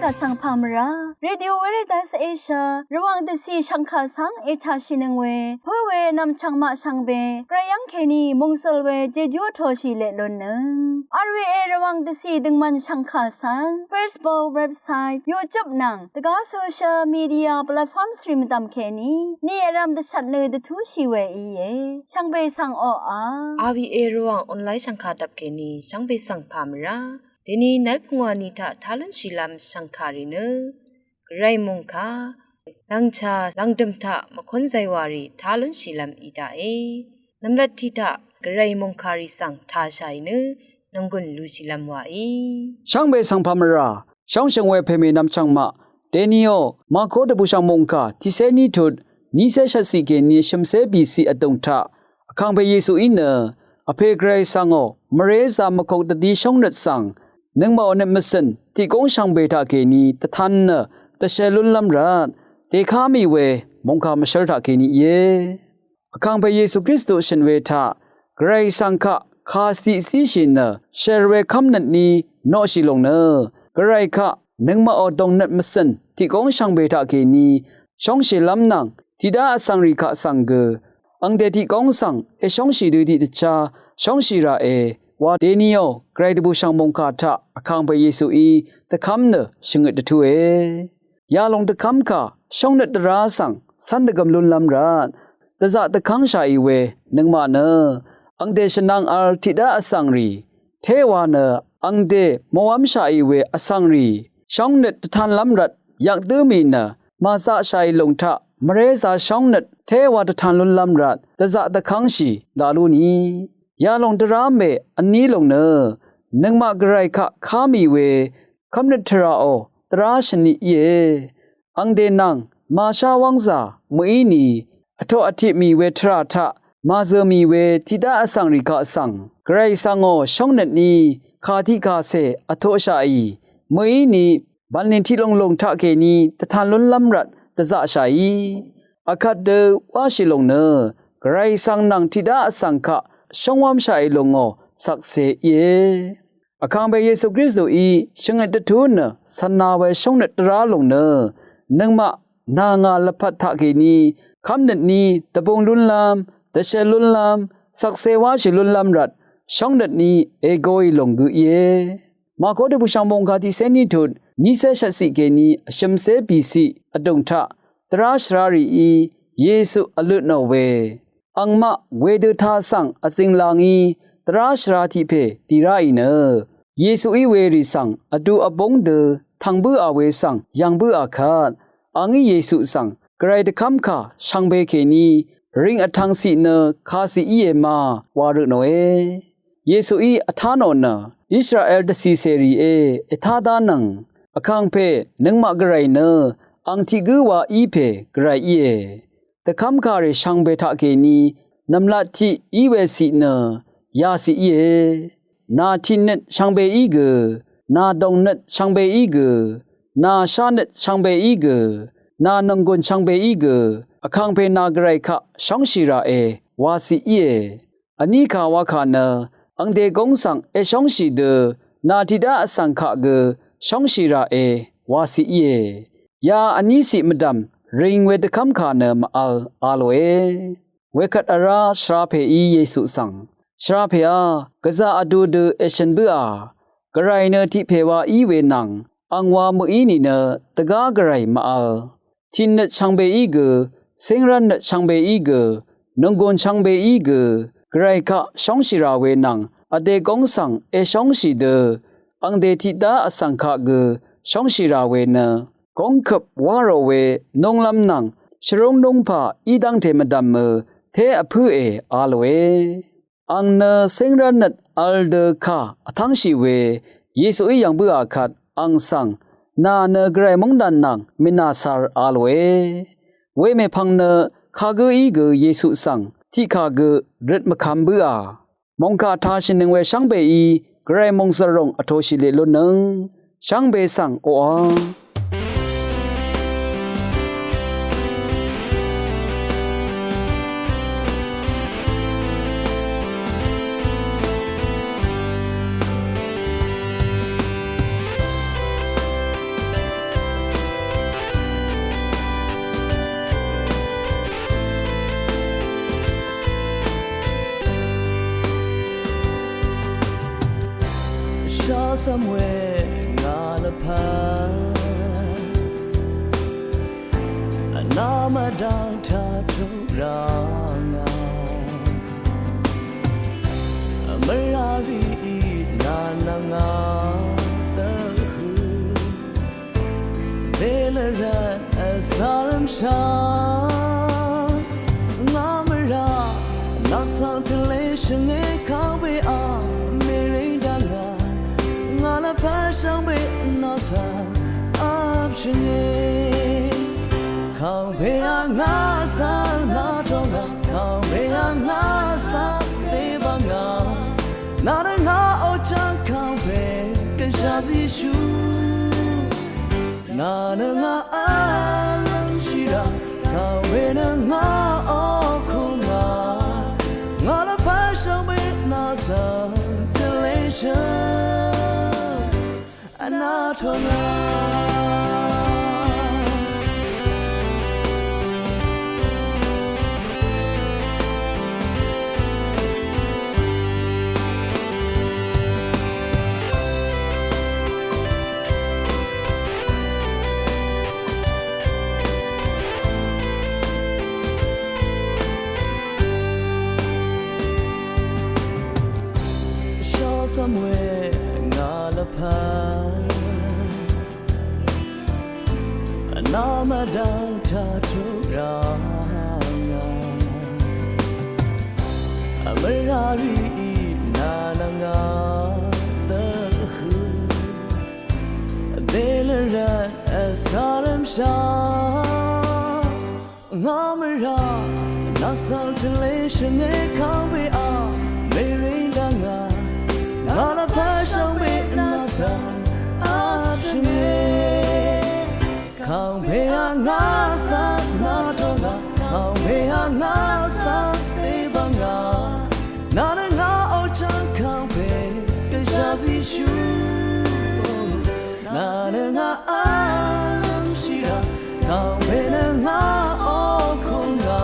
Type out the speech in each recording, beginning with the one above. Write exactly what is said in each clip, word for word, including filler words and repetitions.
Vsvng pà mvrá Radio Veritas Asia Rvwàng dvcì shv̀ngkà svng ètàshìnøng we pǿ we nv̀mchv̀ng maq shvngbe gvray yv́ng kèní mòngsøl we jejú vtōshì leq lunnøng. R V A Rvwàng dvcì døngmvn shv̀ngkà svng Facebook, website, YouTube nvng dvgá social media platforms rì mvdv̀m kèní ni vrv̄m dvshvt nø dvtúshì we íe. Shvngbe svng oqà R V A Rvwàng online shv̀ngkà dvp kèní shvngbe svng pà mvrá deni nvlpungwà ni taq tá lúnshìlv́m shv̀ngkàrì nø gvray mòngkà lv̀ngchà lv̀ngdø̀m taq mvkún zaywàrì tá lúnshìlv́m í daqe. Nv̀mlat tiq taq gvray mòngkàrì svng tàshàì nø nònggùn lushìlv́m wàí. Shvngbe svng pà mvrá shóngshø̀ng we pèmè nv̀mchv̀ng maq deniò Mako dvbùshv̀ng mòngkà tiqcé ní tut nícé shvtciq kèní shø̀mcé bìciq vdùng taq Vkàngpè Yesuí nø vpè gvray svngò mvrézā mvkok dvdí shóngnøt svng nøngmaqò nøt mvcø̀n tiq góng shvngbe taqkèní dvtan nø dvshv̄l lúnlv́m rvt dèká mì we mòngkà mvshv́l taqkèní íe. Vkàngpè Yesu Kristu shø̀n we taq gvray svng kaq kàciq zíshì nø shv̀l we kv́mnøt ní noqshì lòng nø gvray kaq nøngmaqò dòngnøt mvcø̀n tiq góng shvngbe taqkèní shóngshìlv́m nvng tiqdá vsvngrì kaq svng gø angde tiq góng svng èshóngshì dø tiqdvchá shóngshì ràe wa deniò gvray dvbùshv̀ng mòngkà taq Vkàngpè Yesuí dvkv́m nø shvngøt dvtúe. Yalòng dvkv́mkà shóngnøt dvrá svng cv́n dvgvm lúnlv́m rvt dvzaq dvkv́ngshàì we nøngmaq nø angde shvnvng vl tiqdá vsvngrì téwa nø angde mòv́mshàì we vsvngrì shóngnøt dvtanlv́m rvt yvkdǿ mì nø màzaqshàì lòng taq mvrézā shóngnøt téwa dvtan lúnlv́m rvt dvzaq dvkv́ngshì laq lú ni. Yalòng dvrá mè vní lòng nø nøngmaq gvray kaq ká mì we kv́mnøt tvràò dvrá shvni íe. Angde nvng màshá wv́ngzà mø̀íni vtoq vtiq mì we tvrà taq màzø̀ mì we tiqdá vsvngrì kaq svng gvray svngò shóngnøt ní kà tiqkàcè vtoqshàì mø̀íni bv̀nlìn tiqlùng lùng taqkèní dvtan lúnlv́m rvt dvzaqshàí. Vkvt dø wáshì lòng nø gvray svng nvng tiqdá vsvng kaq shóngwv́mshàì lùngò shvkse íe. Vkàngpè Yesu Kristuí shvngøt dvtú nø cv̄na we shóngnøt dvrá lòng nø nøngmaq nà ngà lvpat taqkèní kv́mnøt ní dvbung lúnlv́m dvshv̄l lúnlv́m shvkse wáshì lúnlv́m rvt shóngnøt ní ègoì lòng gø íe. Màkó dvbùshv̀ng mòngkà tiqcé ní tut nícé shvtciq kèní vshø̀mcé bìciq vdùng taq dvrá shvrarìí Yesu vløtnò we angmaq wedø tā svng vzing la ngí dvrá shvra tiq pè dì ráì nø Yesuí werì svng vdu vbúng dø tv̀ng bǿà we svng yv̀ng bǿà kvt a ngí Yesu svng gvray dvkv́mkà shvngbe kèní ring vtv̄ng ciq nø kàciq íe ma wa røtnòe. Yesuí vtá nò nø Israel dvcìcèrìé ètá dánøng Vkàngpè nøngmaq gvray nø ang tiq gǿ wa í pè gvray íe. Dvkv́mkàrì shvngbe taqkèní nv̀mlat tiq í we ciq nø yàciq íe. Nà tiqnøt shvngbeí gø, nà dòngnøt shvngbeí gø, nà shánøt shvngbeí gø, nà nònggùn shvngbeí gø Vkàngpè nà gvray kaq shóngshì ràe waciq íe. Vní kà wakà nø angde góng svng èshóngshì dø nà tiqdá vsvng kaq gø shóngshì ràe waciq íe. Ya vní ciq mvdv̀m ring we dvkv́mkà nø mvvl a lòe. Wekvt vrá shvra pèí Yesu svng, shvra pèá gvzà vdu dø èshø̀n bǿà. Gvray nø tiq pè wa í we nvng ang wa mø̀í nìnø dvgá gvray mvvl. Tiqnøt shvngbeí gø, cíngrv́nnøt shvngbeí gø, nònggùn shvngbeí gø gvray kaq shóngshì rà we nvng vdè góng svng èshóngshì dø angde tiqdá vsvng kaq gø shóngshì rà we nø góng køp wá rò we núnglv́m nvng shvrúng núngpà í dv́ngte mvdv̀mø té vpǿe a lòe. Ang nø cíngrv́nnøt vl dø kà vtv́ngshì we Yesuí yv̀ng bǿà kvt ang svng nà nø gvray móngdàn nvng mìnàcār a lòe. Wemèpvng nø kagǿí gø Yesu svng tiqkà gø røt mvkvm bǿà. Mòngkà tashìnøng we shvngbeí gvray mòngzv̀r ròng vtōshì leq lúnnøng shvngbe svng oqà Samwe ngà lvpat vnà mvdv̀ng taq tuq rvngà mvrà rìí nà nvngà dvhø Vlvrat vsvlvmshà ngà mvrà nà svng tvlé shvngé kàngpè a mèrìng dvngà ngà lvpat shvngbe nà svng vp shvngé kàngpè a ngà svng nà tongà kàngpè a ngà svng dvbvngà nà dvngà o chvng kàngpè gvshà zíshú Nà nø ngà vlv́m shìrà kàwé nø ngà okùn ngà ngà lvpv́ shvngbe nà svng tvleshø vnà tò ngà. Shá svmwe ngà lvpat nà mvdv̀ng taq tuq rvngà mvrà rìí nà nvngà dvhø dèlv́m rvt vsvlv́m shá ngà mvrà nà svng tvleshø̀ng e kàngpè a mèrìng dvngà ngà lvpv́ shvngbe nà svng vpshø̀ng e kàngpè a ngà svng nà tò ngà kàngpè a ngà svng dèbv̀ng ngà nà nø ngà o chvng kàngpè gvshà zíshú nà nø ngà vlv́m shìrà kàngpè nø ngà okùn ngà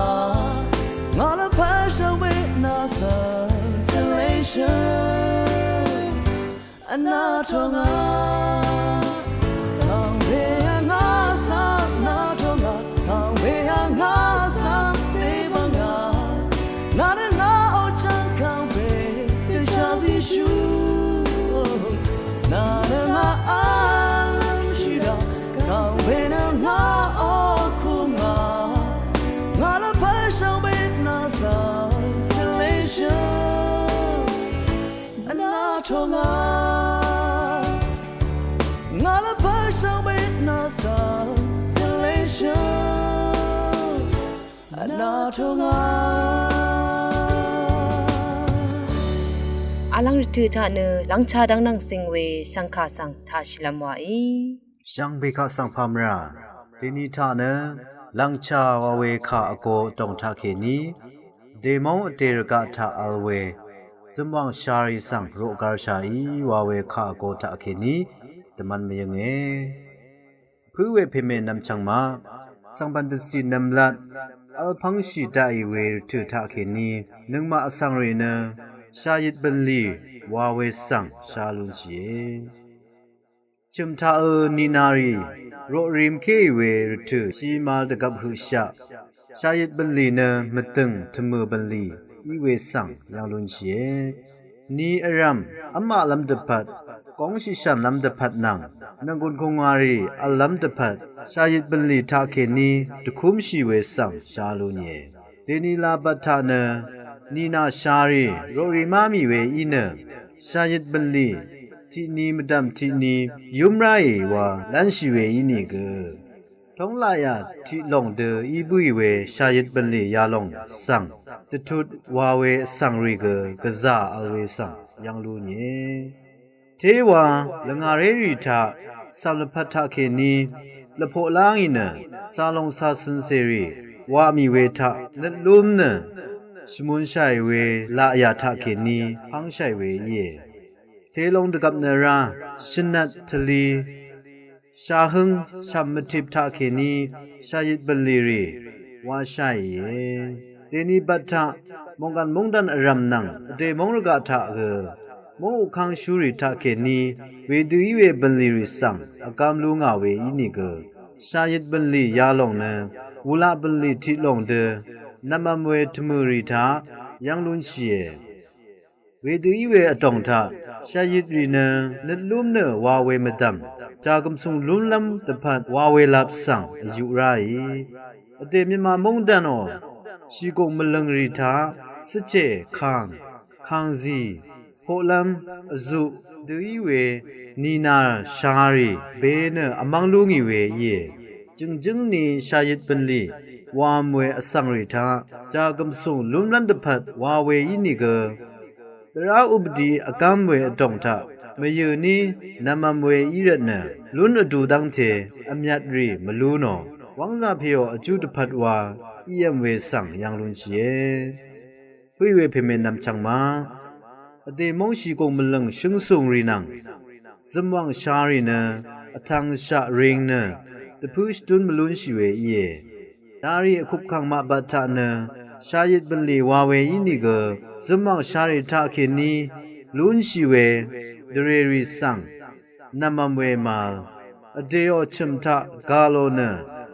ngà lvpv́ shvngbe nà svng tvleshø̀ng vnà tò ngà kàngpè a ngà svng nà tò ngà kàngpè a ngà svng dèbv̀ng ngà nà nø ngà o chvng kàngpè gvshà zíshú nà nø ngà vlv́m shìrà kàngpè nø ngà okùn ngà ngà lvpv́ shvngbe nà svng tvleshø̀ng vnà tò ngà ngà lvpv́ shvngbe nà svng tvleshø̀ng vnà tò ngà. Vlv́ng rvtø̀ taq nø lv́ngchá dv́ng nvng zìng we shvngkà svng taq shìlv́m wàí. Shvngbe kaq svng pà mvrà dèní taq nø lv́ngchá wa we kà vgo dòng taqkèní dèmóng vdè rvgaq taq vl we zømwàng shàrì svng roqgvr shàí wa we kà vgo taqkèní dvmv́n mvyǿnge. Pǿ we pèmè nvmchvng maq svngbv̀n dvcì nvmlat vl pv́ngshì daqì we rvtø̀ taqkèní nøngmaq vsvng rì nø shàyit bv̀nlì wa we svng shá lúnshìe. Chø̀m taqø nìnàrì roqrì mkéì we rvtø̀ shìmàl dvgvp høqshaq shàyit bv̀nlì nø mvdø̀ng tvmø̀ bv̀nlì í we svng yv̀ng lúnshìe. Ni vrv̀m v́maqlv́m dvpvt góngshì shv̀nlv́m dvpvt nvng nv̀nggùn kùngwàrì v̀llv́m dvpvt shàyit bv̀nlì taqkèní dvkúmshì we svng shá lúnìe. Dèní lā bvt taq nø nìnà shàrì roqrì má mì we í nø shàyit bv̀nlì tiqni mvdv̀m tiqni yúm ráì wa lv́nshì we ínìgø tóng laqyà tiqlòng dø í bǿì we shàyit bv̀nlì yalòng svng dvtut wa we vsvng rì gø gvzà vl we svng yv́ng lú nìe. Téwa lvngàrérì taq cv̀m lvpat taqkèní lvpoq lá ngì nø càlòng càcø̀n cèrì wa mì we taq nøt lúm nø shvmunshàì we laqyà taqkèní pv́ngshàì we íe. Telong dvgvp nø rá shvnvt tvli shahǿng shv̀m mvtip taqkèní shàyit bv̀nlì rì washàìe. Dèní bvt taq mòngkàn móngdàn vrv̀m nvng vdè móng rvgaq taq gø móng ukv́ngshúrì taqkèní wedø í we bv̀nlì rì svng vgám lú ngà we ínìgø, shàyøt bv̀nlì yalòng nø wulaq bv̀nlì tiqlòng dø nv̀mvm we tvmø̀ rì taq yv́ng lúnshìe. Wedø í we vdòng taq shàyøt rì nø nøt lúm nø wa we mvdv̀m jàgv̀msùng lúnlv́m dvpvt wa we lap svng vyuq ráì. Vdè Myanmar móngdànò shìgùng mvlø̀ng rì taq svchè kàng, kàngzì, poqlv́m, vzuq dø í we nìnà sharì be nø vmv́ng lú ngì we íe. Jø̀ngjǿng ni shàyøt bv̀nlì wam we vsvng rì taq jàgv̀msùng lúnlv́m dvpvt wa we ínìgø, dvrá updi vgám we vdòng taq mvyø̀ ní nv̀mvm we í rvtnø lún vdu dv́ngte vmyvtrì mvlú nò wv́ngzà pèò vjú dvpvt wa ívm we svng yv́ng lúnshìe. Pø̀í we pèmènvm chvngma vdè móng shìgùng mvlø̀ng shǿngshùng rì nvng zømwàng sharì nø vtvng shaq ring nø dvpǿ shvdún mvlúnshì we íe. Darì vkupkàng maqbat taq nø shàyøt bv̀nlì wa we ínìgø zømwàng sharì taqkèní lúnshì we dvrèrì svng nv̀mvm we màvl vdèò chø̀m taq gà lò nø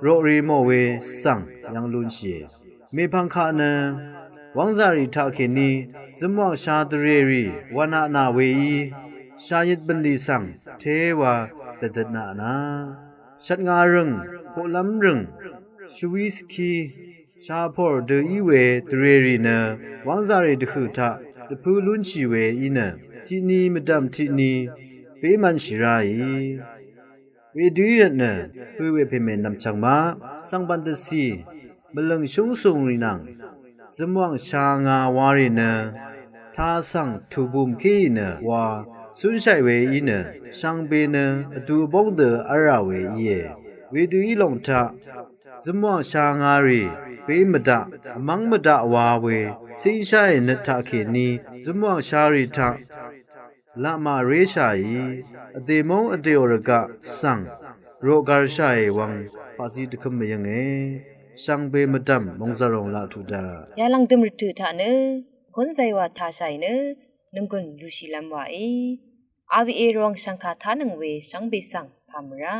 roqrì mò we svng yv́ng lúnshìe. Mèpvng kaq nø wv́ngzàrì taqkèní zømwàng sha dvrèrì wvnaq nà weí shàyøt bv̀nlì svng téwa dvdøtnaq nà shvtnga rø̀ng, poqlv́m rø̀ng, shvwí svkí, shapòr dø í we dvrèrì nø wv́ngzàrì dvhø̀ taq dvpǿ lúnshì we í nø tiqni mvdv̀m tiqni bémv̄nshì ráì. Wedø í rvtnø pø̀í we pèmènvm chvngma svngbv̀n dvcì mvlø̀ng shúngshùng rì nvng zømwàng sha nga warì nø tasv̀ng tùbùm kéì nø wa cúnshàì we í nø shvngbe nø vdu vbóng dø v́lrà we íe. Wedø í lòng taq zømwàng sha ngarì bé mvdaq vmv́ng mvdaq wa we cíngsháì nøt taqkèní zømwàng sharì taq laqmà réshàì vdè móng vdèò rvgaq svng roqgarshàì wvng paqzí dvkǿm mvyǿnge. Shvngbe mvdv̀m mòngzàròng laq tuq daq. Yalv̀ngdø̀m rvtø̀ taq nø kónzay wa tashàì nø nònggùn lushìlv́m wàí. R V A Rvwàng shv̀ngkà tánøng we shvngbe svng pàmvrá.